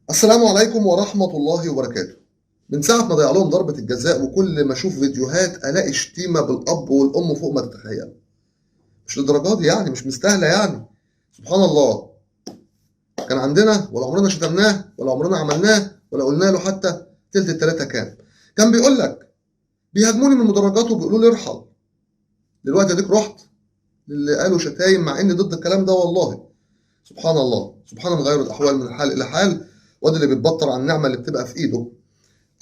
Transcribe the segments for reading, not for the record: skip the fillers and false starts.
السلام عليكم ورحمة الله وبركاته. من ساعة ما ضيع لهم ضربة الجزاء وكل ما اشوف فيديوهات الاقي شتيمة بالاب والام فوق ما تتخيل. مش للدرجة دي يعني، مش مستاهلة يعني. سبحان الله، كان عندنا ولا عمرنا شتمناه ولا عمرنا عملناه ولا قلنا له حتى تلت التلاتة كام. كان بيقول لك بيهاجموني من المدرجات وبيقولوا لي ارحل. دلوقتي اديك رحت للي قالوا شتايم، مع اني ضد الكلام ده والله. سبحان الله، سبحان مغير الاحوال من حال الى حال، وادي اللي بيتبطر على النعمة اللي بتبقى في ايده.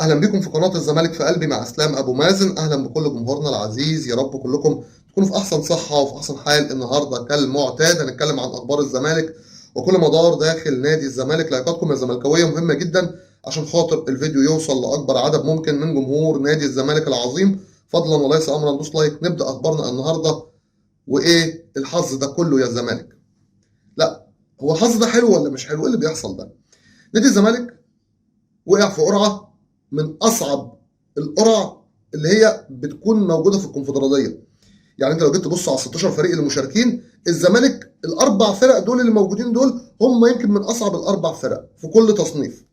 اهلا بكم في قناة الزمالك في قلبي مع اسلام ابو مازن. اهلا بكل جمهورنا العزيز، يا رب كلكم تكونوا في احسن صحة وفي احسن حال. النهارده كالمعتاد هنتكلم عن اخبار الزمالك وكل ما دار داخل نادي الزمالك. لايكاتكم يا زملكاويه مهمة جدا عشان خاطر الفيديو يوصل لاكبر عدد ممكن من جمهور نادي الزمالك العظيم. فضلا وليس امرا دوس like. نبدا اخبارنا النهارده. وايه الحظ ده كله يا الزمالك؟ لا، هو الحظ ده حلو ولا مش حلو؟ ايه اللي بيحصل ده؟ نادي الزمالك وقع في قرعه من اصعب القرع اللي هي بتكون موجودة في الكونفدراليه. يعني انت لو جيت تبص على 16 فريق اللي مشاركين، الزمالك الاربع فرق دول اللي موجودين دول هم يمكن من اصعب الاربع فرق في كل تصنيف.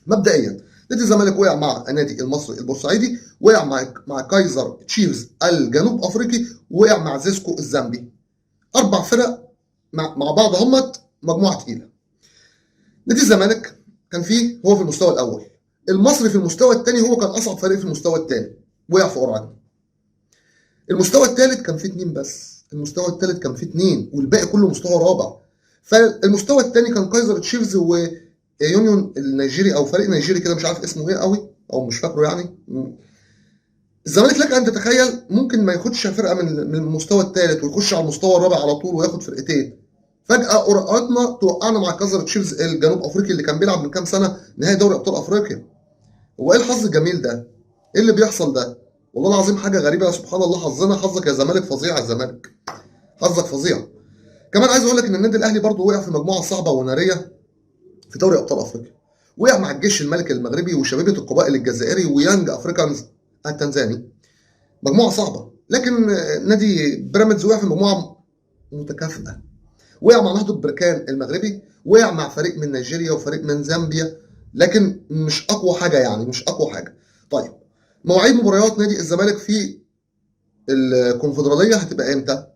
مبدئيا نادي الزمالك وقع مع النادي المصري البورسعيدي، وقع مع كايزر تشيفز الجنوب افريقي، وقع مع زيسكو الزامبي. اربع فرق مع بعض همت مجموعة تقيلة. نادي الزمالك كان فيه هو في المستوى الاول، المصري في المستوى الثاني، هو كان اصعب فريق في المستوى الثاني، وقع في قرعتنا. المستوى الثالث كان فيه اثنين بس، المستوى الثالث كان فيه اثنين والباقي كله مستوى رابع. فالمستوى الثاني كان كايزر تشيفز ويونيون النيجيري او فريق نيجيري كده مش عارف اسمه ايه قوي او مش فاكره يعني. الزمالك لك ان تتخيل ممكن ما ياخدش فرقه من المستوى الثالث ويخش على المستوى الرابع على طول وياخد فرقتين. فجاة قرعتنا توقعنا مع كايزر تشيفز الجنوب افريقي اللي كان بيلعب من كام سنة نهائي دوري ابطال افريقيا. هو ايه الحظ الجميل ده؟ ايه اللي بيحصل ده؟ والله العظيم حاجة غريبة، سبحان الله. حظنا، حظك يا زمالك فظيع، يا زمالك حظك فظيع. كمان عايز اقول لك ان النادي الاهلي برضه وقع في مجموعة صعبة وناريه في دوري ابطال افريقيا. وقع مع الجيش الملكي المغربي وشبيبه القبائل الجزائري ويانج افريكانز التنزاني. مجموعة صعبة، لكن نادي بيراميدز وقع في مجموعة متكافئة. وقع مع نهضة بركان المغربي، وقع مع فريق من نيجيريا وفريق من زامبيا، لكن مش اقوى حاجة يعني، مش اقوى حاجة. طيب مواعيد مباريات نادي الزمالك في الكونفدراليه هتبقى امتى؟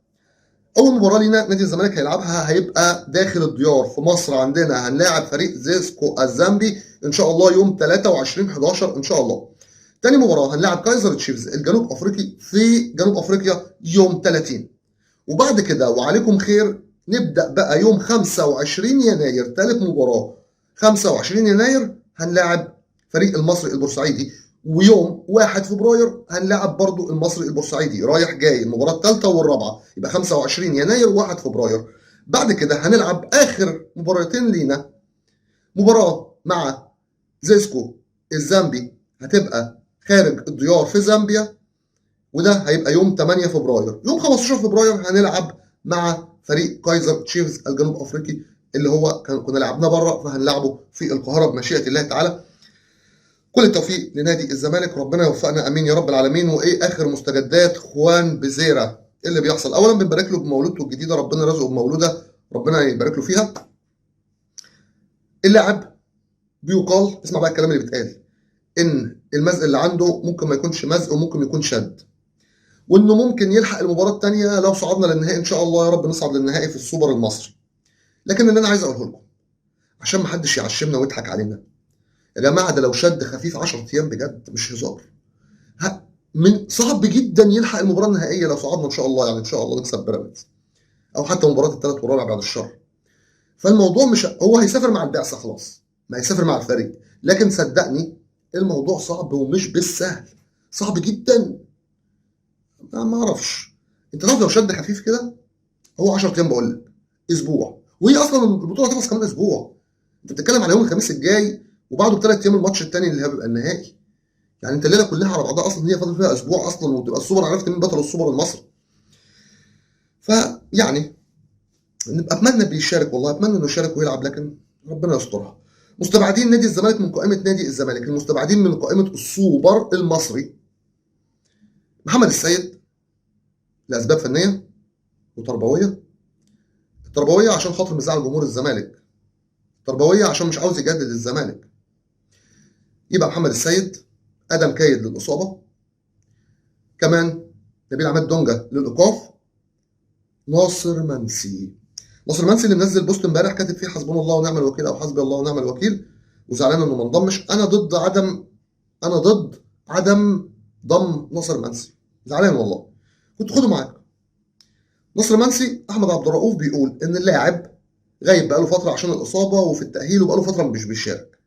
اول مباراة لينا نادي الزمالك هيلعبها هيبقى داخل الديار في مصر، عندنا هنلاعب فريق زيسكو الزامبي ان شاء الله يوم 23/11 ان شاء الله. تاني مباراة هنلاعب كايزر تشيفز الجنوب افريقي في جنوب افريقيا يوم 30. وبعد كده وعليكم خير نبدا بقى يوم 25 يناير ثالث مباراة. 25 يناير هنلاعب فريق المصري البورسعيدي، ويوم 1 فبراير هنلاعب برضو المصري البورسعيدي رايح جاي، المباراة الثالثة والرابعة، يبقى 25 يناير 1 فبراير. بعد كده هنلعب آخر مباراتين لينا، مباراة مع زيسكو الزامبي هتبقى خارج الديار في زامبيا، وده هيبقى يوم 8 فبراير. يوم 15 فبراير هنلعب مع فريق كايزر تشيفز الجنوب افريقي اللي هو كنا لعبناه بره، فهنلعبه في القاهرة بمشيئة الله تعالى. كل التوفيق لنادي الزمالك، ربنا يوفقنا امين يا رب العالمين. وايه اخر مستجدات خوان بيزيرا؟ ايه اللي بيحصل؟ اولا بنبارك له بمولودته الجديدة، ربنا رزقه بمولوده، ربنا يبارك له فيها. اللاعب بيقال، اسمع بقى الكلام اللي بيتقال، ان المزق اللي عنده ممكن ما يكونش مزق وممكن يكون شد، وانه ممكن يلحق المباراة الثانية لو صعدنا للنهائي ان شاء الله، يا رب نصعد للنهائي في السوبر المصري. لكن اللي انا عايز اقوله لكم عشان ما حدش يعشمنا ويضحك علينا يا جماعة، ده لو شد خفيف 10 ايام بجد مش هزار، من صعب جدا يلحق المباراة النهائية لو صعدنا ان شاء الله، يعني ان شاء الله نكسب بيراميدز او حتى مباراة الثالث والرابع بعد الشر. فالموضوع مش هو هيسافر مع البعثة خلاص، ما هيسافر مع الفريق، لكن صدقني الموضوع صعب ومش بالسهل، صعب جدا. ما اعرفش، انت تعرف لو شد خفيف كده هو 10 ايام، بقول لك اسبوع، وهي اصلا البطولة هتخلص كمان اسبوع. انت بتتكلم على يوم الخميس الجاي وبعده بثلاث ايام الماتش الثاني اللي هيبقى النهائي. يعني انت الليلة كلها على بعضها اصلا هي فاضل فيها اسبوع اصلا، وتبقى السوبر عرفت مين بطل السوبر المصري. فيعني نبقى اتمنى بيشارك، والله اتمنى انه يشارك ويلعب، لكن ربنا يسترها. مستبعدين نادي الزمالك من قائمة نادي الزمالك، المستبعدين من قائمة السوبر المصري محمد السيد لاسباب فنية وتربويه. التربوية عشان خاطر مزعل جمهور الزمالك، تربوية عشان مش عاوز يجدد الزمالك. يبقى محمد السيد، ادم كايد للاصابة، كمان نبيل عماد دونجا للايقاف، ناصر منسي. ناصر منسي اللي منزل post امبارح كاتب فيه حسبنا الله ونعم الوكيل او حسبي الله ونعم الوكيل، وزعلان انه ما انضمش. انا ضد عدم ضم ناصر منسي، زعلان والله، كنت خده معاك. ناصر منسي احمد عبد الرؤوف بيقول ان اللاعب غايب بقاله فترة عشان الاصابة وفي التاهيل وبقاله فترة مش بيشارك،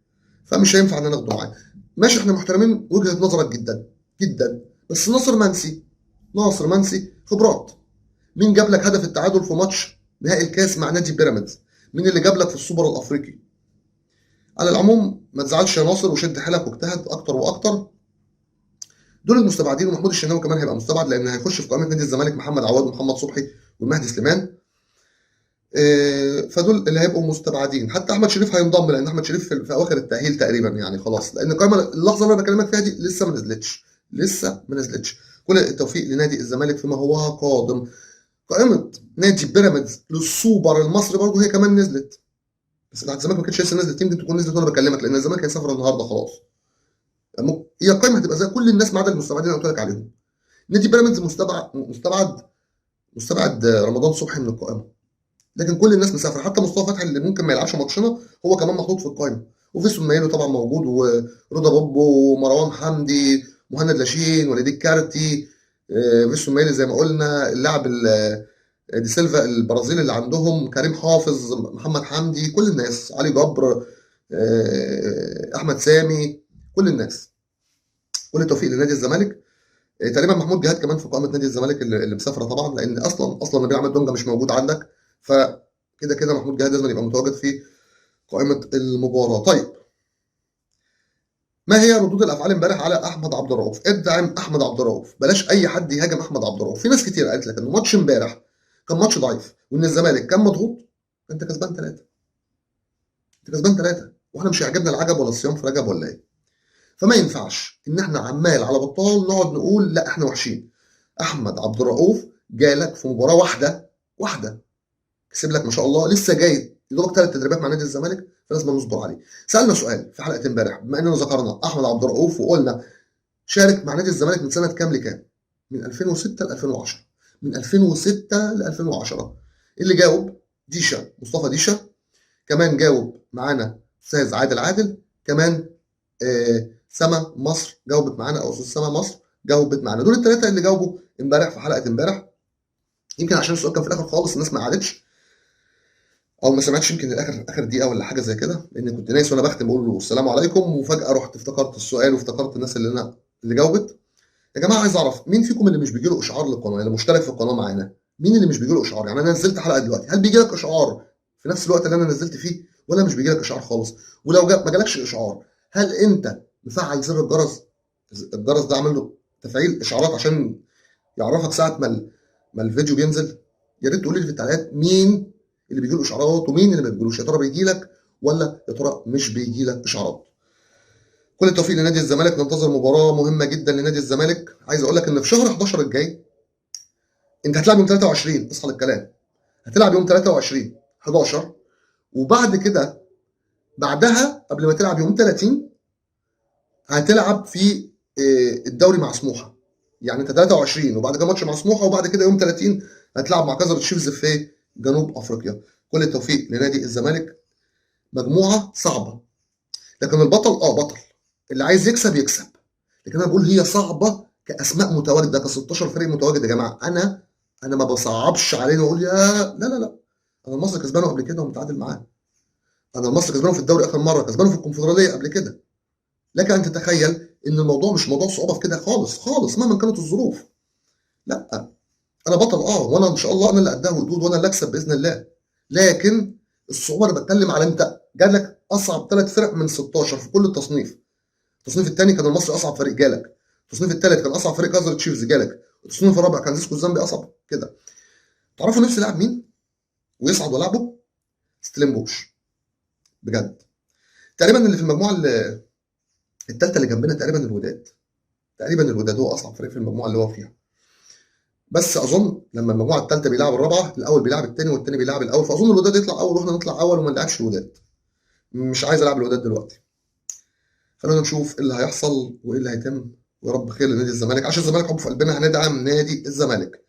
فمش هينفع ان ناخده معاه. ماشي، احنا محترمين وجهه نظرك جدا جدا، بس ناصر منسي، ناصر منسي خبرات. مين جاب لك هدف التعادل في ماتش نهائي الكاس مع نادي بيراميدز؟ مين اللي جاب لك في السوبر الافريقي؟ على العموم ما تزعلش يا ناصر، وشد حيلك واجتهد اكتر واكتر. دول المستبعدين، ومحمود الشناوي كمان هيبقى مستبعد لان هيخش في قائمة نادي الزمالك محمد عواد ومحمد صبحي والمهدي سليمان. فدول اللي هيبقوا مستبعدين. حتى احمد شريف هينضم، لان احمد شريف في اواخر التاهيل تقريبا يعني خلاص، لان القائمة اللحظة اللي انا بكلمك فيها دي لسه ما نزلتش، لسه ما نزلتش. كل التوفيق لنادي الزمالك فيما هو قادم. قائمة نادي بيراميدز للسوبر المصري برضه هي كمان نزلت، بس بتاعت الزمالك ما كانتش لسه نزلت، يمكن تكون نزلت وانا بكلمك، لان الزمالك هيسافر النهارده خلاص. هي القائمة هتبقى زي كل الناس ما عدا المستبعدين اللي قلت لك عليهم. نادي بيراميدز مستبعد رمضان صبحي من القائمة، لكن كل الناس مسافرة، حتى مصطفى فتحي اللي ممكن ما يلعبش ماتشنا هو كمان محطوط في القائمة، وفيسون مايلو طبعا موجود، ورضا بوبو ومروان حمدي، مهند لاشين، وليد الكارتي، فيسون مايلو زي ما قلنا، اللاعب دي سيلفا البرازيلي اللي عندهم، كريم حافظ، محمد حمدي، كل الناس، علي جبر، احمد سامي، كل الناس. كل التوفيق لنادي الزمالك. تقريبا محمود جهاد كمان في قائمة نادي الزمالك اللي مسافرة طبعا، لان اصلا نبيل عماد دونجا مش موجود عندك، فكده كده محمود جهاد لازم يبقى متواجد في قائمة المباراة. طيب، ما هي ردود الافعال امبارح على احمد عبد الرؤوف؟ ادعم احمد عبد الرؤوف، بلاش اي حد يهاجم احمد عبد الرؤوف. في ناس كتير قالت لك انه ماتش امبارح كان ماتش ضعيف، وان الزمالك كان مضغوط. انت كسبان 3، انت كسبان 3، واحنا مش هيعجبنا العجب ولا الصيام في رجب ولا ايه؟ فما ينفعش ان احنا عمال على بطال نقعد نقول لا احنا وحشين. احمد عبد الرؤوف جالك في مباراة واحدة كسب لك ما شاء الله، لسه جاي يا دوبك 3 تدريبات مع نادي الزمالك، فلازم نصبر عليه. سالنا سؤال في حلقة امبارح، بما اننا ذكرنا احمد عبد الرؤوف وقلنا شارك مع نادي الزمالك من سنة كام لكام؟ من 2006 ل 2010، من 2006 ل 2010. اللي جاوب ديشا، مصطفى ديشا، كمان جاوب معانا استاذ عادل عادل، كمان سما مصر جاوبت معانا، او استاذ سما مصر جاوبت معانا. دول الثلاثة اللي جاوبوا امبارح في حلقة امبارح. يمكن عشان السؤال كان في الاخر خالص الناس ما قعدتش او ما سمعتش، يمكن الاخر اخر دقيقة ولا حاجة زي كده، لان كنت نايس وانا بختم بقول له السلام عليكم، وفجاة رحت افتكرت السؤال وافتكرت الناس اللي جاوبت. يا جماعة عايز اعرف مين فيكم اللي مش بيجي له اشعار للقناة، اللي مشترك في القناة معانا، مين اللي مش بيجي له اشعار؟ يعني انا نزلت حلقة دلوقتي، هل بيجي لك اشعار في نفس الوقت اللي انا نزلت فيه ولا مش بيجي لك اشعار خالص؟ ولو ما جالكش اشعار، هل انت مفعل زر الجرس؟ الجرس ده عامل له تفعيل اشعارات عشان يعرفك ساعة ما الفيديو بينزل؟ يا ريت تقول لي في التعليقات مين اللي بيجي له اشعارات ومين اللي ما بيجيلوش، يا ترى بيجي لك ولا يا ترى مش بيجي لك اشعارات؟ كل التوفيق لنادي الزمالك، ننتظر مباراة مهمة جدا لنادي الزمالك. عايز اقول لك ان في شهر 11 الجاي انت هتلعب يوم 23، اصحى للكلام، هتلعب يوم 23/11، وبعد كده بعدها قبل ما تلعب يوم 30 هتلعب في الدوري مع سموحه. يعني انت 23 وبعد كده ماتش مع سموحه، وبعد كده يوم 30 هتلعب مع كايزر تشيفز في جنوب افريقيا. كل التوفيق لنادي الزمالك. مجموعة صعبة، لكن البطل بطل، اللي عايز يكسب يكسب، لكن انا بقول هي صعبة كاسماء متواجدة، ك 16 فريق متواجد. يا جماعة انا ما بصعبش علينا واقول يا لا لا لا، انا المصري كسبانه قبل كده ومتعادل معاه، انا المصري كسبانه في الدوري اخر مرة، كسبانه في الكونفدراليه قبل كده. لك ان تتخيل ان الموضوع مش موضوع صعوبة في كده خالص خالص مهما كانت الظروف. لا انا بطل وانا ان شاء الله انا اللي قدها ودود وانا اللي اكسب باذن الله، لكن الصعوبة انا بتكلم على انت جالك اصعب 3 فرق من 16 في كل التصنيف. التصنيف الثاني كان المصري اصعب فريق جالك، التصنيف الثالث كان اصعب فريق كايزر تشيفز جالك، التصنيف الرابع كان زيسكو الزامبي اصعب كده. تعرفوا نفسي لاعب مين ويصعد ولعبه؟ ستيلنبوش بجد. تقريبا اللي في المجموعة الثالثة اللي جنبنا تقريبا الوداد، تقريبا الوداد هو اصعب فريق في المجموعة اللي هو فيها. بس اظن لما المجموعة الثالثة بيلعب الرابعة، الاول بيلعب الثاني والثاني بيلعب الاول، فاظن الوداد يطلع اول واحنا نطلع اول وما نلعبش الوداد. مش عايز العب الوداد دلوقتي. خلونا نشوف ايه اللي هيحصل وايه اللي هيتم، ويا رب خير لنادي الزمالك، عشان الزمالك حبه في قلبنا. هندعم نادي الزمالك،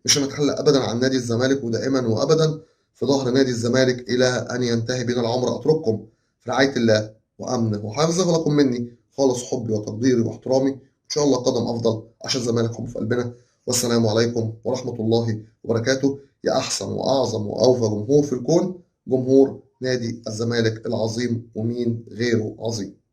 مش هنتخلى ابدا عن نادي الزمالك، ودائما وابدا في ظهر نادي الزمالك الى ان ينتهي بنا العمر. اترككم في رعاية الله وامنه وحفظه، ولكم مني خالص حبي وتقديري واحترامي. ان شاء الله قدم افضل عشان الزمالك حبه في قلبنا. والسلام عليكم ورحمة الله وبركاته. يا احسن واعظم واوفى جمهور في الكون، جمهور نادي الزمالك العظيم، ومين غيره عظيم.